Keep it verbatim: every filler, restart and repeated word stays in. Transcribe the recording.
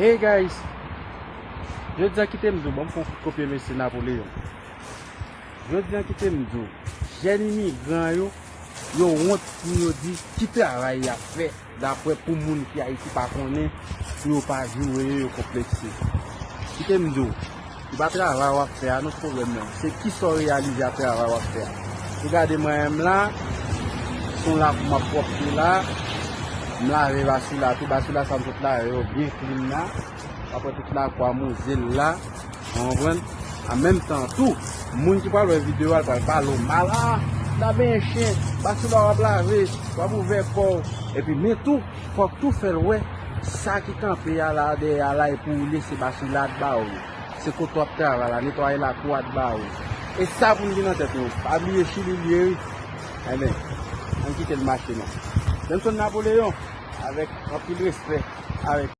Hey guys, jodi a kite m di w, ban m fè yon kout kopye mesye Napoleon. Jodi a kite m di w, jèn imigran yo, yo wont pou yo di ki travay y ap fè, dapre pou moun ki Ayiti pa konnen, pou yo pa joure yo, yo konplekse. Kite m di w, se pa travay w ap fè a non pwoblèm nan, se kisa w reyalize ak travay w ap fè a. Ou gade mwen menm la, se yon lakou m ap pwòpte la, m lave basila tou, basila sa m sot lave yo byen klin la. W ap wè tout lakou a mouze l la, ou konprann? An menm tan tou, moun ki pral wè videyo a, l pral pale w mal, a, w ta benyen chen, basila w ap lave, w ap ouvè kò w. Epi men tou, fòk tou fè l wè, sa ki kanpe a la, dèyè a la, e pou ou lese basila a t ba ou. Se kote w ap travay la, netwaye lakou a t ba ou. E sa pou n gen nan tèt nou. Pa bliye Chili l ye wi. Enben, ann kite l mache non. Johnson Napoleon, avèk anpil respè, avèk